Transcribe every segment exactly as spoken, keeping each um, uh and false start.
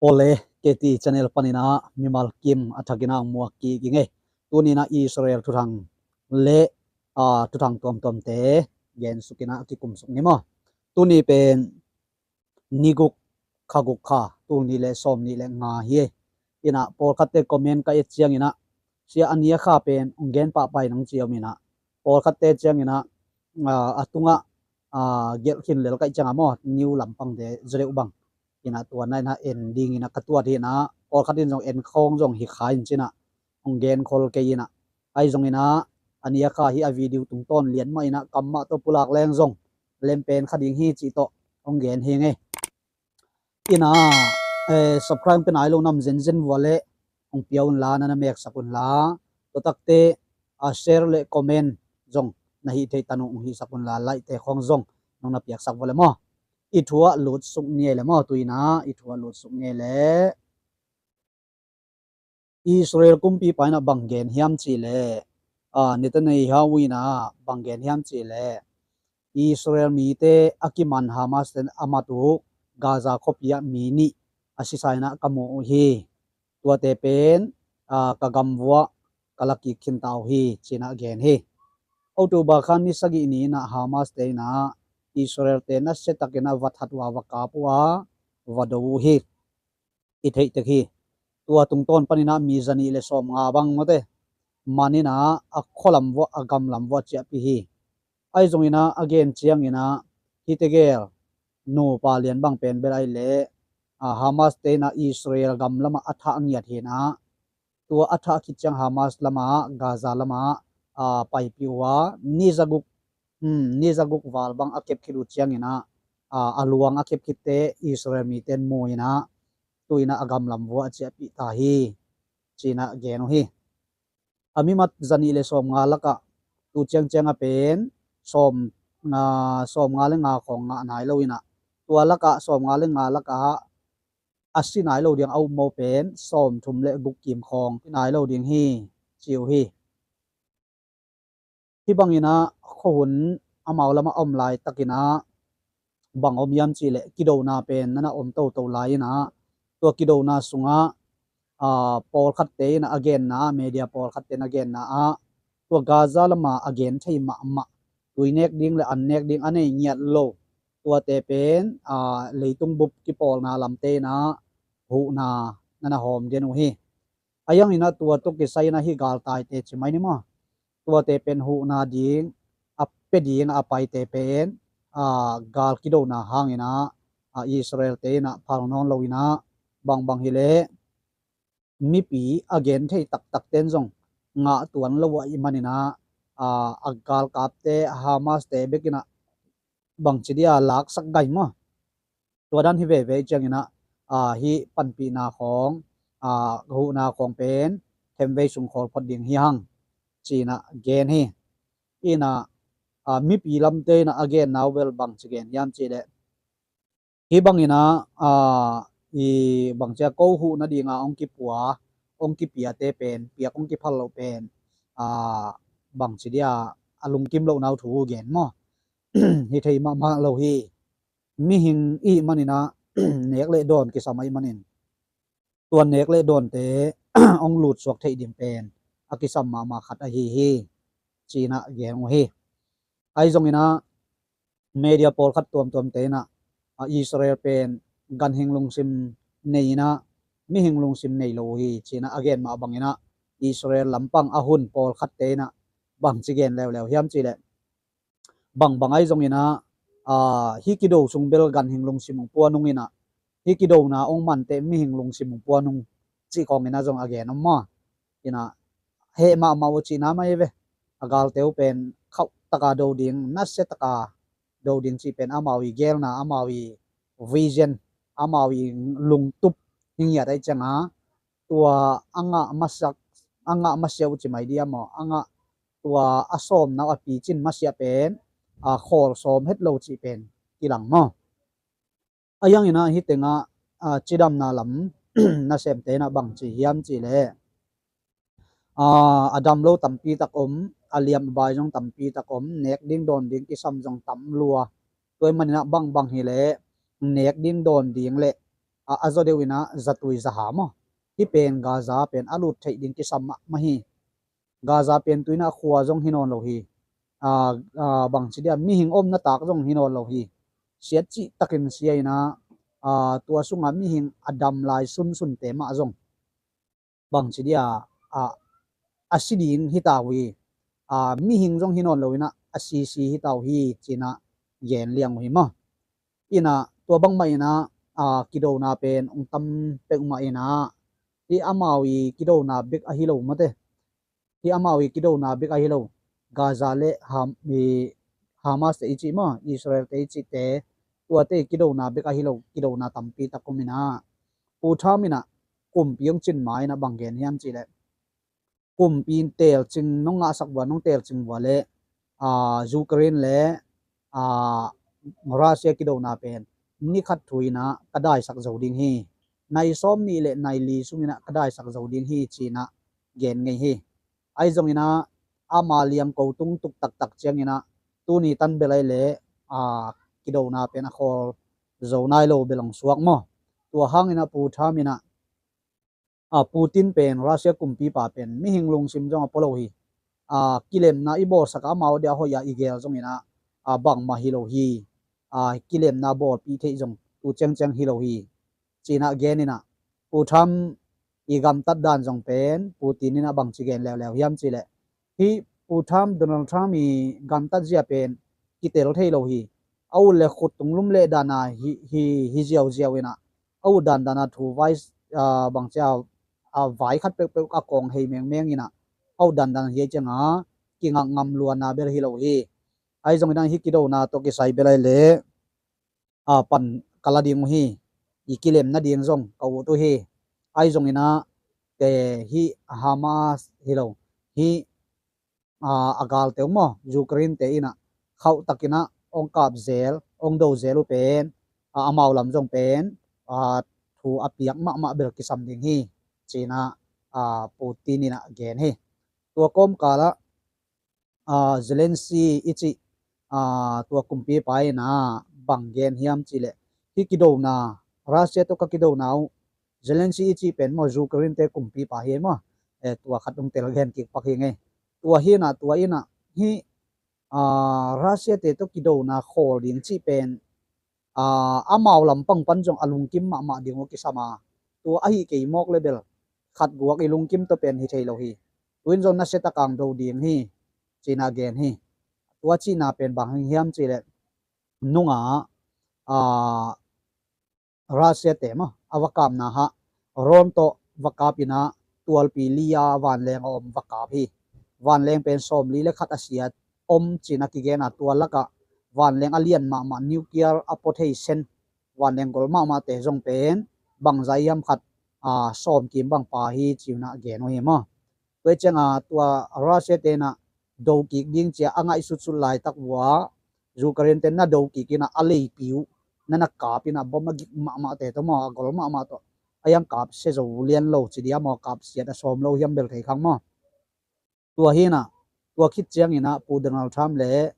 Pole, K T channel paninah mimal kim a thakinah muak kik i ngei. Tuninah Israel thuthang le, aa, thuthang tuamtuamte gensukinah kikumsuk ni maw. Tuni pen niguk kha guk kha, tul nih le sawm nih le nga hi. Inah pawlkhatte comment ka et cianginah, sia a nia kha pen hong gen pahpai nang ci om inah, pawlkhatte cianginah, aa, a tungah, aa, gelh khin lel kaih ciangah maw, new lampangte zedeuh bang. Inah tua na inah en dinginah ka tuat hi inah, pawlkhat in zong en khawng zong hi kha in cinah hong gen khol kei inah. Ahi zonginah a nia kha hi a video tungtawn lian mah inah kam mah tawh pulak leng zong lem pen kha ding hi cih tawh hong gen hi ngei. Inah, eh, subscribe pe nai lo nam zenzen vua le hong pia unla, na na meksak unla, tua takte, ah, share le comment zong na hih theih tanu hong hihsak unla, like te khawng zong nong na piaksak vua le maw. I thu ah lutsuk ngei le maw, tuinah i thu ah lutsuk ngei le. Israel kumpipa inah bang gen hiam cih leh, aa, Netanyahu inah bang gen hiam cih leh, Israel mite a kiman Hamas ten a mat uh Gaza khuapi ah mi nih a sisa inah ka mu uh hi. Tuate pen, aa, ka gam vuah ka la kik khinta uh hi, cinah gen hi. October kha ni sagih ni inah Hamas te inah Israel te nasia takinah va that uh a, va kap uh a, va do uh hi. I theih tek hi. Tua tungtawn paninah mi zanih le sawmnga bang mawte maninah a khualam vuah, a gamlam vuah ciahpih hi. Ahi zonginah a gen cianginah hihte gel nupa lian bang pen bel ahih leh, a, Hamas te inah Israel gamlamah a thah ngiat hinah, tua a thah khit ciang Hamas lamah, Gaza lamah, a, paipih uh a, ni zaguk, hmm, ni zaguk val bang a kep khit uh cianginah, a, a luang a kep khitte Israel mite in mu inah, tuinah a gamlam vuah a ciahpih ta hi, cinah gen uh hi. A mimat zanih le sawmnga lakah tu ciangciang a pen sawm, aa, sawmnga le nga khawng ngah nai lo inah, tua lakah sawmnga le nga lakah a si nai lo ding a upmo pen sawmthum le guk kim khawng si nai lo ding hi, ci uh hi. Hih banginah khuahun amau lamah a om laitakinah bang om hiam cih leh kidona pen nana om toto lai inah, tua kidona sungah, aa, pawlkhatte inah a genna ah, media pawlkhatte inah a genna ah, tua Gaza lamah a gen thei mahmah, tui nek ding le an nek ding a nei ngiat lo, tuate pen, aa, leitung bup kipawlna lamte inah huhna nana hawm den uh hi. A hianginah tua tawh kisai inah hih galtaite ci mai ni maw, tuate pen huhna ding a pia ding a paite pen, aa, gal kidona hanginah, aa, Israel te inah phal nawn lo inah, bangbang hileh mipi a gen thei taktakte in zong ngah tuan lo ahih maninah, aa, a galkapte, Hamas te bek inah bangci dia laksak gai maw. Tua dan hi veve cianginah, aa, hih panpihna khawng, aa, huhna khawng pen khenvei sung khawl phot ding hi hang, cinah gen hi. Inah, aa, mipi lamte inah a genna uh bel bangci gen hiam cih leh, hih banginah, aa, i bangci a ko huh nadinga hong kipua, hong kipiate pen, piak hong kiphal loh pen, aa, bangci dia a lungkim lohna uh thu uh gen maw. Hi thei mahmah lo hi. Mihing ihih maninah nek le dawn kisam ahih manin, tua nek le dawnte hong lutsuak theih ding pen a kisam mahmah khat ahi hi, cinah gen uh hi. Ahi zonginah media pawlkhat tuamtuamte inah, a, Israel pen ganhing lungsim nei inah mihing lungsim nei lo uh hi, cinah a gen mah banginah Israel lampang a hun pawlkhatte inah bangci gen leuleu hiam cih leh, bangbang ahi zonginah, aa, hih kido sung bel ganhing lungsim hong pua nung inah, hih kidona hong manteh mihing lungsim hong pua nung cih khawng inah zong a gen om maw. Inah heh mahmah uh cihna mah hi ve. A galte uh pen khauh taka do ding, nasia taka do ding cih pen amau i gelna, amau i vision, amau i lungtup hi ngiat ahih ciangah, tua a ngah masiah, a ngah masiah uh ci mai dia maw, a ngah tua a sawmna uh a picin masiah pen, a, khawl sawm het lo cih pen kilang maw. A hianginah hih tengah, a, cidamna lam nasemte inah bangci hiam cih leh, a, a dam lo tampi tak om, a liam a bai zong tampi tak om, nek ding dawn ding kisam zong tam lua. Tua ahih maninah bangbang hileh nek ding dawn ding le, a zaw deuh inah zatui zaha maw, hih pen Gaza pen a lut theih ding kisam mahmah hi. Gaza pen tu inah khua zong hi nawn lo hi. Bangci dia mihing omna tak zong hi nawn lo hi. Siat cihtakin sia inah tua sungah mihing a dam lai sunsunte mah zong bangci dia a si ding hi ta uh hi. Mihing zong hi nawn lo inah a sisi hi ta uh hi, ci inah gen liang uh hi maw. Inah tua bangmah inah kidona pen ong tam peuhmah inah hih amau i kidona bek ahi lo mate. Hih amau i kidona bek ahi lo. Gaza le Hamas te i cih maw, Israel te i cihte, tuate i kidona bek ahi lo, kidona tampi tak om inah Pu Trump inah kumpi ong cin ma inah bang gen hiam cihleh, kumpi telcing nong ngahsak vua, nong telcing vua le Ukraine le Russia kidona pen ni khat thu inah ka daisak zo ding hi. Nai sawm nih le nai li sung inah ka daisak zo ding hi, ci inah gen ngei hi. Ahi zong inah ama liangko tung tuk taktak ciang inah tuni tan bel ai le kidona pen a khawl zo nai lo bel ong suak maw. Tua hang inah Pu Trump inah Putin pen Russia kumpipa pen mihing lungsim zong a pua lo hi. Kilemna i bawlsak a amau dia hoih a i gel zong inah bangmah hi lo hi. Kilemna bawlpih theih zong tu ciangciang hi lo hi, ci inah gen inah Pu Trump i gamtat dan zong pen Putin inah bangci gen leuleu hiam cihleh, hih Pu Trump, Donald Trump i gamtat zia pen kitel thei lo hi. A ut le khut tung lum leh dana hi ziauziau inah a ut dandana thu vai bangcia vai khat peuhpeuh a kawng hei mengmeng inah a ut dandana hi ai cianga kingak ngam luana bel hi lo hi. Ahi zong inah hih kidona tawh kisai bel ai le pan ka la ding uh hi. I kilemna ding zong ka ut uh hi. Ahi zong inah hih Hamas hi lo, hih a galte uh maw, Ukraine te inah khauhtak inah ong kap zel, ong do zel uh pen amau lam zong pen thu a piak mahmah bel kisam ding hi, ci inah Putin inah gen hi. Tua kawmkalah Zelensky i cih tua kumpipa inah bang gen hiam cihleh, hih kidona, Russia tawh ka kidona uh, Zelensky i cih pen maw, Ukraine te kumpipa hi maw. Tua khat ong tel gen kik pak hi ngei. Tua hi inah tua inah hih Russia te tawh kidona khawl ding cih pen amau lampang pan zong a lungkim mahmah ding uh kisam a, tua ahi kei mawk le bel khat guak i lungkim tawh pen hi thei lo hi. Tu in zong nasia tak ang do ding hi, ci inah gen hi. Tua cihna pen bang hang hiam cihleh, nungah Russia te maw a va kapna hah Rome tawh va kap inah tualpi li a vanleng a om va kap hi. Vanleng pen sawmli le khat a siat om ci inah kigen a, tua lakah vanleng a lian mahmah nuclear a pua thei sen vanleng gol mahmahte zong pen bangzah hiam khat sawm kim bang pha hi, ci inah gen uh hi maw. Tua cianga tua Russia te inah do kik ding cia a ngaihsutsut laitak vua Ukraine te na do kik inah a leipi uh na na kap inah bom a gik mahmahte tawh maw, a gol mahmah tawh a hiang kap sia zo lian lo ci dia maw, kap siat a sawm lo hiam bel thei khang maw. Tua hi inah tua khit ciang inah Pu Donald Trump le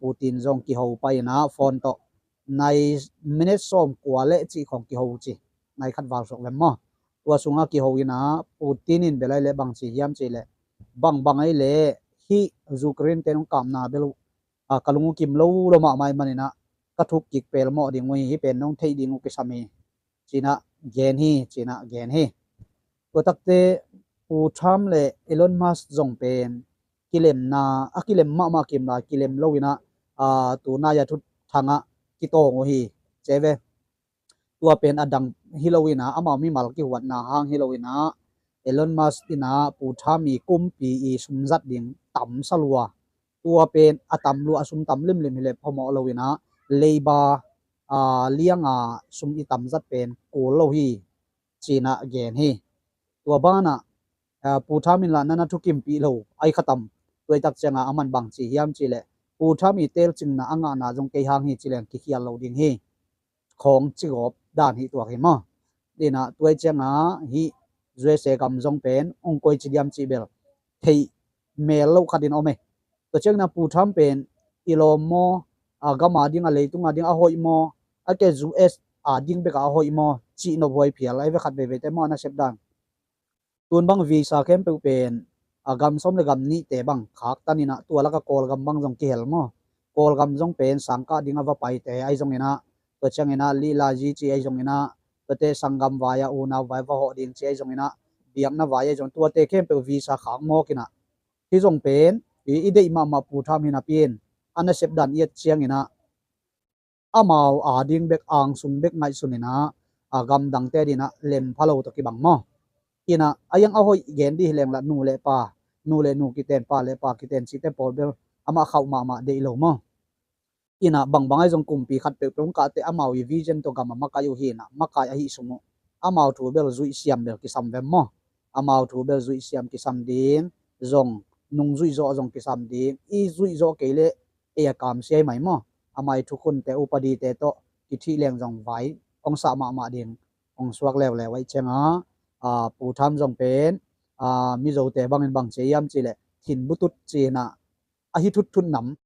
Putin zong kiho pai inah phone tawh nai minute sawm kua le cih khawng kiho ci, nai khat val suak lem maw. Tua sungah kiho inah Putin in bel ai le bangci hiam cihleh, bangbang ai le hih Ukraine te nong kapna bel uh ka lung uh kim lo lo mahmah ih man inah ka thuk kik pelmawh ding uh hi, hih pen nong theih ding uh kisam hi, ci inah gen hi, ci inah gen hi. Tua takte Pu Trump le Elon Musk zong pen kilemna a kilem mahmah kim lai, kilem lo inah tu nai a thuthang ah kitawng uh hi, ci ve. Tua pen a dang hi lo inah amau mimal kihuatna hang hi lo inah Elon Musk inah Pu Trump i kumpi i sumzat ding tam sa lua. Tua pen a tam lua, a sum tam limlim hi le phamawh lo inah leiba lianga sum i tamzat pen kul lo hi, ci inah gen hi. Tua banah Pu Trump in lah na na thukimpih lo ai khatam. Tua i tak cianga a man bangci hiam cihleh, Pu Trump i telcingna a ngahna zong kei hang hi ci leng kikhial lo ding hi, khawng cigawp dan hi tuak hi maw. Inah tua i cianga hih U S A gam zong pen ong koi ci diam cih bel theih mel lo khat in om e. Tua ciangin a Pu Trump pen i lawm maw, a gam a ding, a leitung a ding a hoih maw, a ke U S a ding bek a hoih maw, cih nop huai phial ai ve khat veve te maw, a nasep dan. Tun bang visa khempeuh pen a gam sawm le gam nihte bang khaktan inah tua laka Kawlgam bang zong kihel maw. Kawlgam zong pen sangkah ding a va paite ai zong inah, tua ciang inah lila zi ci ai zong inah, tuate sanggam vai a unau vai va hawh ding ci ai zong inah, biakna vai ai zong, tuate khempeuh visa khak mawk inah. Hi zong pen i, i deih mahmah Pu Tham hi napi in a nasep dan i et ciang inah amau a ding bek, angsung bek ngaihsun inah a gamdangte dinah lem pha lo tawh kibang maw. Inah a yang a hoih gen dih hi lengla nu le pa, nu le nu kiten, pa le pa kiten cihte pawl bel amah khauh mahmah deih lo maw. Inah bangbang ai zong kumpi khat peuhpeuh hong kahte amau i vision tawh gam a makai uh hi inah makai ahi sung uh amau thu bel zuih siam bel kisam vem maw. Amau thu bel zuih siam kisam ding, zong nung zuih zawh zong kisam ding, i zuih zawh kei leh ei a kamsiai mai maw. Amai thukhunte upadite tawh kithih leng zong vai hong sah mahmah ding hong suak leuleu aih cianga, a, Pu Tham zong pen, a, Mizote bangin bang cia iam cileh thin butut cinah ahi thutthut nam,